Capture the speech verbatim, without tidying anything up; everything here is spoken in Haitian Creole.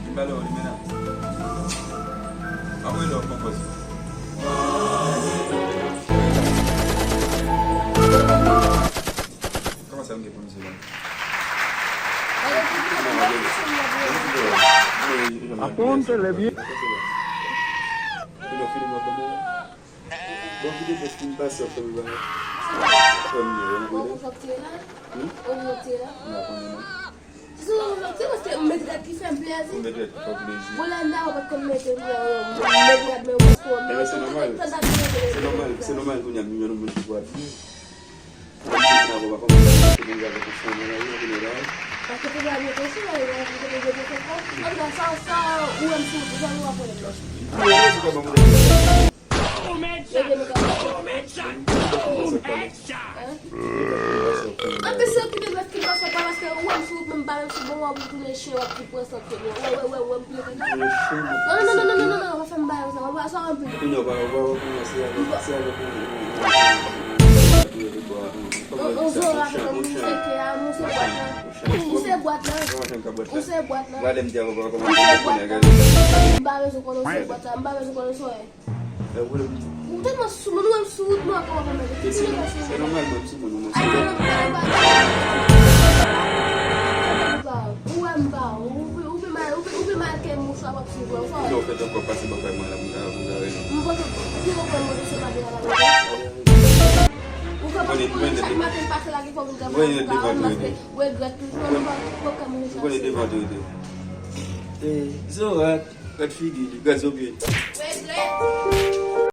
Vin pale w, li mennen. Ap rele w, pran pòz. Kòman sa m gen pou m di la? Apon, se le byen. Bon, kite pès pou m pase, fè m ba. Fè m yo, ou konnen? Ou konnen? Ou konnen? M pa konnen non. Se paske m met rad ki fè m plezi. Ou met rad ki fè w plezi. Bon, lè m ta wè pa t konn mete m, m met rad, men ou paske w met rad, se nòmal. Se nòmal, se nòmal kounye a m jwenn yon moun ki pou abiye. Mwen se nan wè pa kòman se moun avèk yon fanm nan lari, ou konnen la. Paske te gen yon kesyon la, yon kesyon la, sa, sa, ou wè m sou, jan nou wè pwoblèm nan. Ou wè, se kòman m Anpe se okipe brèf ki pase pa paske ou wè m sou wout, men m pa menm sou bon, w ap tounen chen, w ap ki pran sant ke mwen. Wè, wè, wè, wè, m pile kaka. Non, non, non, non, non, non, non, pa fè m bagay sa, w ap sa anpil. Kounye a, w pa, w pa, w pa kòmanse avèk, se avèk yon, yon, yon, yon, yon, yon, yon, yon zora avèk yon moun seke a, moun se bwat la. Moun se bwat la. Moun se bwat la. Gade m di a, w pa kòmanse avèk kounye a, gade. M pa bezwen konnen w se bwat la, m pa bezwen konnen w se wè. Ou tèlman sou moun, ou wè m sou wout, mwen kòman mwen mete. Se nòmal, mwen m sou moun, mwen sou moun. Ou wè m pa ou, ou pi mal, ou pi mal ke mouchwa w ap swiv mwen. Ou fè tan kòb pase bò kay mwen la, mwen ta, mwen ta rele. Mwen pote, ou pi konprann mwen se pa de la la. Ou konprann mwen chak maten pase la ki fò vin gade mwen, mwen regrèt toujou, mwen pa, mwen pa mwen chase. Mwen devan tou tou. Zorat. Gad figi li, gad zo pye.